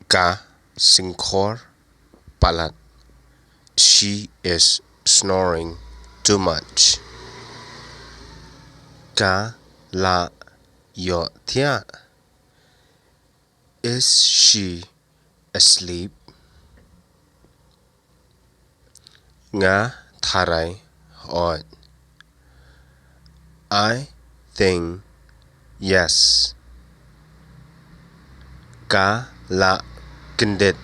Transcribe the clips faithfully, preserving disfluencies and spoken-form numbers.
Ka sngewkhor palat. She is snoring too much. Ka la ïohthiah. Is she asleep? Nga tharai hooid. I think yes. Ka la kyndit.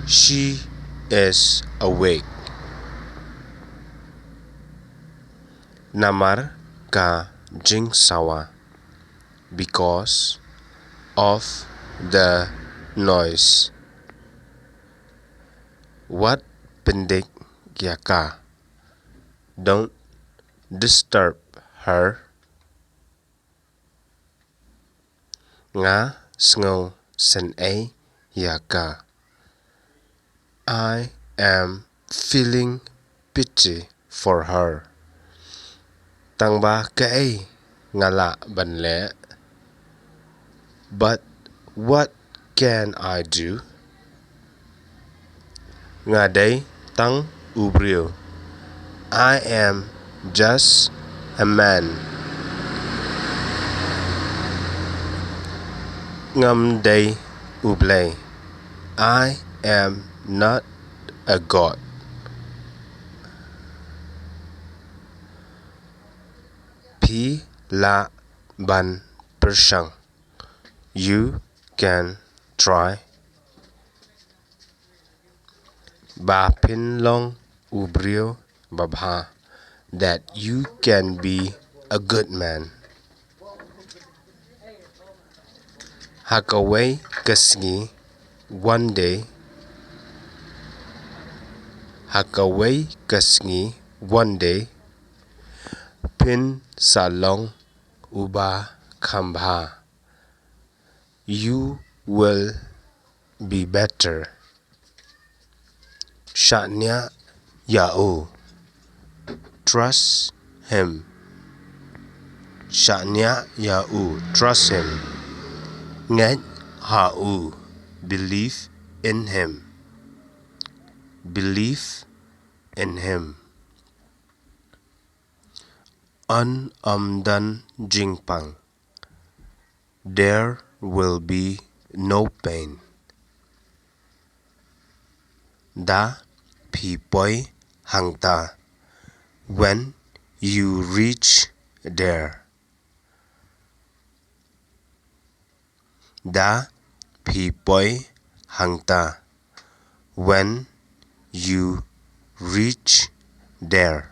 She is awake. Namar ka jingsawa. Because of the noise. Wat pyndik ïa ka. Don't disturb her. Nga sngew synei ïa ka. I am feeling pity for her. Tang ba kaei nga lah ban leh? But what can I do? Nga dei tang u briew. I am just a man. Ngam dei u Blei. I am not a god. Phi lah ban pyrshang. You can try. Ba phin long u briew babha. That you can be a good man. Ha kawei ka sngi, one day. Ha kawei ka sngi, one day. Phin sa long uba kham bha. You will be better. Shaniah ïa u. Trust him. Shaniah ïa u. Trust him. Ngeit ha u. Believe in him. Believe in him. Yn ym don jingpang. There will be no pain. Da phi poi hangta. When you reach there. Da phi poi hangta. When you reach there.